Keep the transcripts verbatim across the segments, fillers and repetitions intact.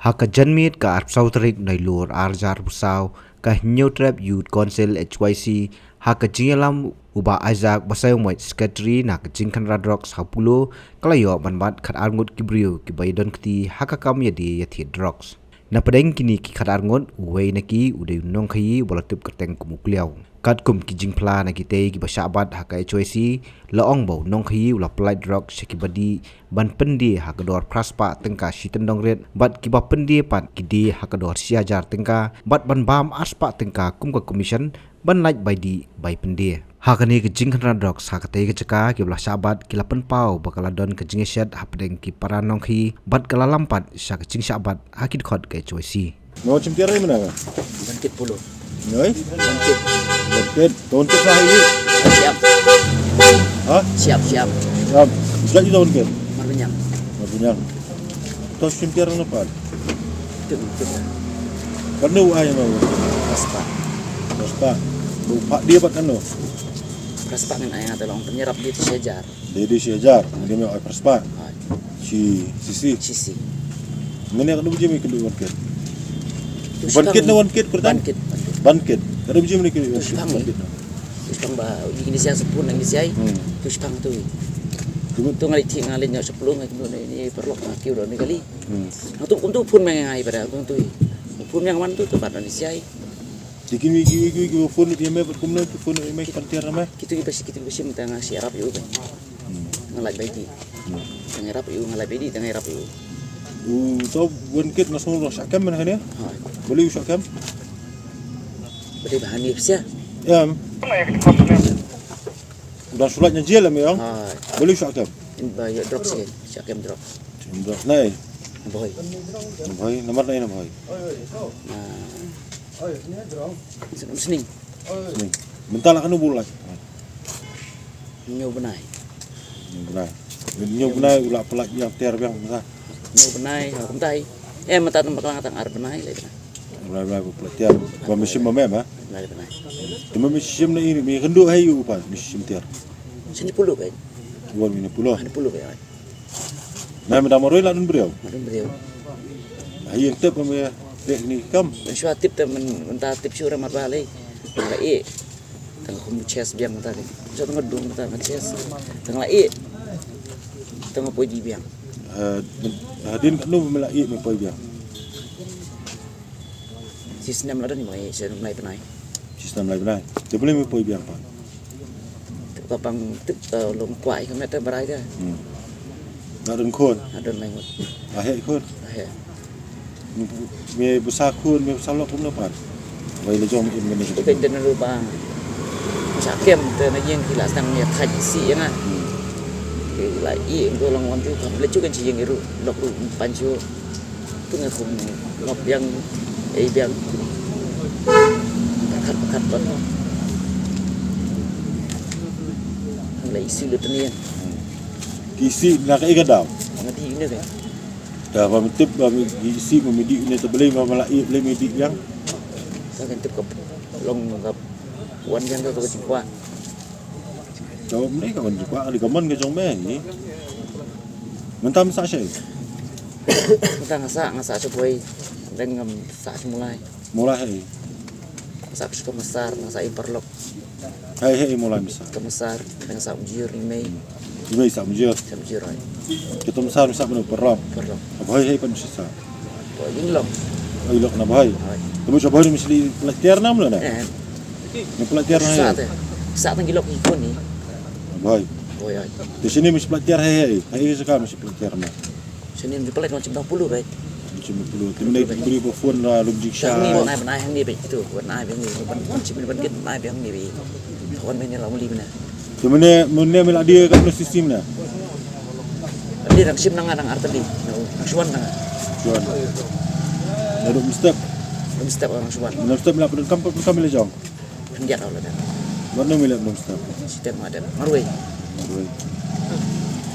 Ha ka janmiet ka arphew saw tarik Nailur arhajar arphew saw, ka Hynñiewtrep Youth Council H Y C, ha ka jingïalam u Bah Isaac Basaiawmoit, Secretary na ka jingkhynra drugs ha Polo, ka la ïoh ban bat khatar ngut ki briew kiba ïadon kti ha ka kam ïadie ïathied drugs. Na pdeng kine ki khatar ngut, uwei na ki u dei u nongkhaïi uba la tip kyrteng kum u Kliaw. Katkum ki jingphla na kitei kiba shah bat ha ka H Y C, la ong ba u nongkhaïi u la pynlait drugs sha kiba dih ban pyndie ha ka dor phra spah tyngka shi tyndong rit, bad kiba pyndie pat ki die ha ka dor shi hajar tyngka, bad ban bam ar spah tyngka kum ka commission ban lait bai dih bai pyndie. Ha kane ka jingkhynra drugs ha katei ka jaka, kiba la shah bat ki la pynpaw ba ka la don ka jingïashet hapdeng ki para nongkhaïi, bad ka la lam pat sha ka jingshah bat ha ki dkhot ka H Y C. Ngan shim tiar ïa mynne? Ban kit Polo. Oi? Ban kit. Ban kit. Don kit lah ini. Siap. Ha? Siap, siap. Siap. Ïa, ïa, don kit. Marbaniang. Marbaniang. To shim tiar na pat. Tip, tip. Katno ai ma? Phra spah. Phra spah. Ba phah die pat katno? Phra spah ngan ai, nga te long pynïarap die shi hajar. Dei dei shi hajar, ngan dei me ai phra spah. Ai. Shi, shi, shi. Shi, shi. Mynne katno baje me kynduh ban kit? Ban kit ne wan kit, kyrteng? Ban kit, ban kit. Ban kit. Katno baje me kynduh ban kit? Ban kit. Tu shipang ba, ïa kine sha sepun nang sha. Hmm. Tu shipang tu. Tu nga leit, nga leit ñiah sepuluh, nga kynduh ne, ne paralok, nga kiew ne kali. Hmm. Nga tu, kumtu phone me nga ai pada, kumtu. Phone me nga wan tu, tu pat ne sha. Ki, ki, ki phone ïa me, kumno ki phone ïa me, ki pan tiar na me? Kitu ki pasi, kitu ki pasi mynta nga shu ïarap ïa u. Hmm. Nga lait bai dih. Hmm. Nga ïarap ïa u, nga lait bai dih, nga ïarap ïa u. U to wan kit nga sngew u shah kem mynne kane? Ha. Balei u shah kem? Balei ba hani pisa? Em. U dang shu lait na jel em ïa. Ha. Balei u shah kem? Ba ïa drugs ke, shah kem drugs. Shah kem drugs. Nai. Bhoi. Bhoi, namar nai na bhoi. Na. Sning. Sning. Mynta la katno bun lait? Hynñiew bnai. Hynñiew bnai. Hynñiew bnai u la pynlait biang tiar biang mynta. Hynñiew bnai, ha, kumta hi. Eh, mynta tang bakla tang ar bnai lait bnai. Ar bnai ba pynlait tiar. Ba mynsiem ba mem, ha? Ar bnai. Te ma mynsiem na ini, me kynduh ha ïa u pat, mynsiem tiar. Shini Polo kai. Wan mynne Polo. Shini Polo kai. Na mynta marwei la don briew. La don briew. Ai ïa tip me pek ni kam. Shuwa tip te myn-, mynta tip shuwa mar ba lei. Nga la ïeh. Tang kum chest biang mynta ni. Shuwa tang dum mynta nga chest. Tang la ïeh. Tang poi dih biang. Eh, hadien katno me la ïeh me poi biang? Shi snem la don, ïa, shi snem lai bnai. Shi snem lai bnai. Te balei me poi biang pat? Te ka pang tip, eh, long kwah ïa ka met te barai te. Hmm. Nga don khun. Nga don lai ngut. Nga heh khun. Nga heh. Me bsa khun, me bsa lok kumno pat? Wei la jong im kane. Te ka den ruh ba. Shah kem te na ïing ki la sdang ïa khait isih ïa nga. Hmm. Ki la ïeh ko long wan ju kam le ju kan shi ïing ruh, lok ruh pan ju. Tu nga khum ngop biang, ei biang. Khat khat ban. Hang la isih lut ni. Ki isih na ka ei ka daw. Nga dih ine ka. Da ba me tip ba me ki isih ba me dih ine te balei ba me la ïeh balei me dih biang. Ka kan tip ka long ka wan biang ka ka jingkwah. Ka wan ne ka wan jingkwah ka dei ka mon ka jong me hi. Mynta me sah shaei? Mynta nga sah, nga sah sha bhoi. Dang ngam sah sha Mawlai. Mawlai haei? Nga sah sha ka Masar, nga sah ïa paralok. Haei haei Mawlai me sah? Ka Masar, dang sah Umjir, Rimei. Rimei sah Umjir? Sah Umjir, haei. Ka Masar me sah mano, paralok? Paralok. Ka bhoi haei pat me sah? Bhoi, ïing lok. Oh, ïing lok na bhoi. Haei. Te me sha bhoi me sli pynlait tiar na mano na? Eh. Me pynlait tiar na haei? Sah te. Sah tang ki lok ki khun ni. Bhoi. Bhoi, haei. Te shane me shu pynlait tiar haei haei? Haei ka jaka me shu pynlait tiar na? Shane me pynlait na Shimdong Polo, bhoi. Shimdong Polo. Te mynne ki briew ba phone la lum jingshisha. Hangne, bnai, bnai hangne, bhoi. Itu, bnai hangne. Ban, ban shim, ban kit, bnai hangne, bhoi. Wan mynne la muli mynne. Te mynne, mynne me la die katno shisha mynne? Die nang shim nang, nang ar tylli. Nang shuwa nang. Shuwa. Naduh mynstep. Mynstep nang shuwa. Mynstep me la pyndonkam, pyndonkam me la jong. Khyndiat ïa u la dep. Wat nym ïaleh nym step. Step ma dep. Marwei. Marwei.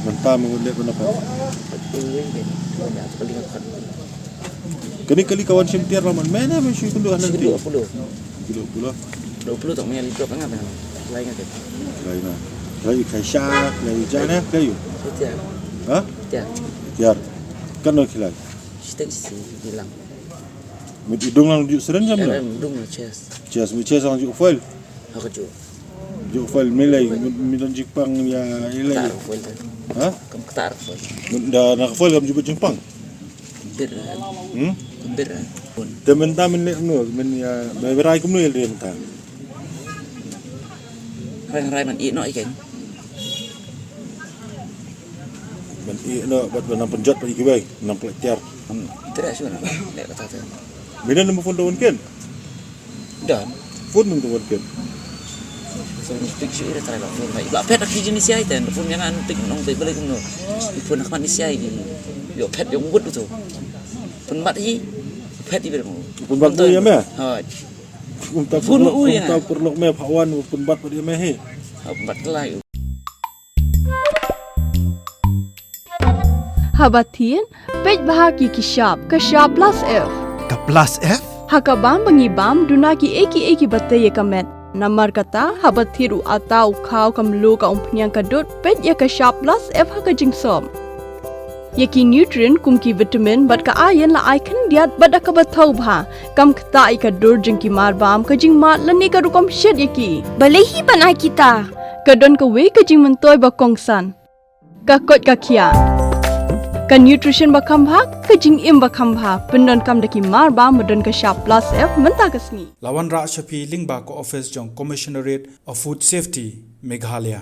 Mynta me ngut leh ban apa? Marwei dep. Marwei ïa ka liang khat. Kane kali ka wan shim tiar la man. Mynne me shu kynduh hangne. Kynduh Polo. Kynduh Polo. Kynduh Polo tang me ïa li blok nga. Lai nga dep. Lai nga. Lai khai sha, lai jana, lai yu. Tiar. Ha? Tiar. Tiar. Katno ki lai? Shi Mynta i dung lang ju seren jam la. Dung na chest. Chest mynta chest ang ju file. Haka ju. Ju file me lei mynta jingpang ya i lei. Ktar file. Ha? Kam ktar file. Mynta na file kam ju jingpang. Ber. Hmm? Ber. Te mynta men lei no men ya me berai kumno ya lei mynta. Rai rai man i no i keng. Ban i no bat ban nang pynjot pat i kiwei nang pynlait tiar. Tira shu na ne kata te. Mina number phone dawan ken. Dan. Phone number dawan ken. So ni pik shu ira try ba phone ba pet ak jin isi ai ten phone yang an pik nong te balik no. Phone ak man isi ai yo pet yo ngut tu. Phone bat hi pet i ber mo. Phone bat tu ya me. Ha. Phone ta phone u ya. Phone ta perlu me phawan phone bat pat ya me he. Phone bat lai. Haba thied, peit bha ki ki shap, ka shap plus F. Ka plus F? Ha ka bam ba ngi bam, duna ki ei ki ei ki ba tei ïa ka met. Namar kata, haba thied u ata u khaw ka mluh ka umphniang ka dud, peit ïa ka shap plus F ha ka jingsop. Ïa ki nutrient kum ki vitamin bad ka iron la ai khyndiat bad da kaba thaw bha. Kam ktah ïa ka dur jong ki mar bam, ka jingmad lane ka rukom shet ïa ki. Balei hi ban ai kita? Ka don kawei ka jingmyntoi ba kongsan. Ka koit ka khiah. Ka nutrition ba kham bha, ka jingim ba kham bha, pyndonkam da ki mar bam ba don ka shap plus F mynta ka sngi. La wanrah sha phi lyngba ka office jong Commissionerate of Food Safety, Meghalaya.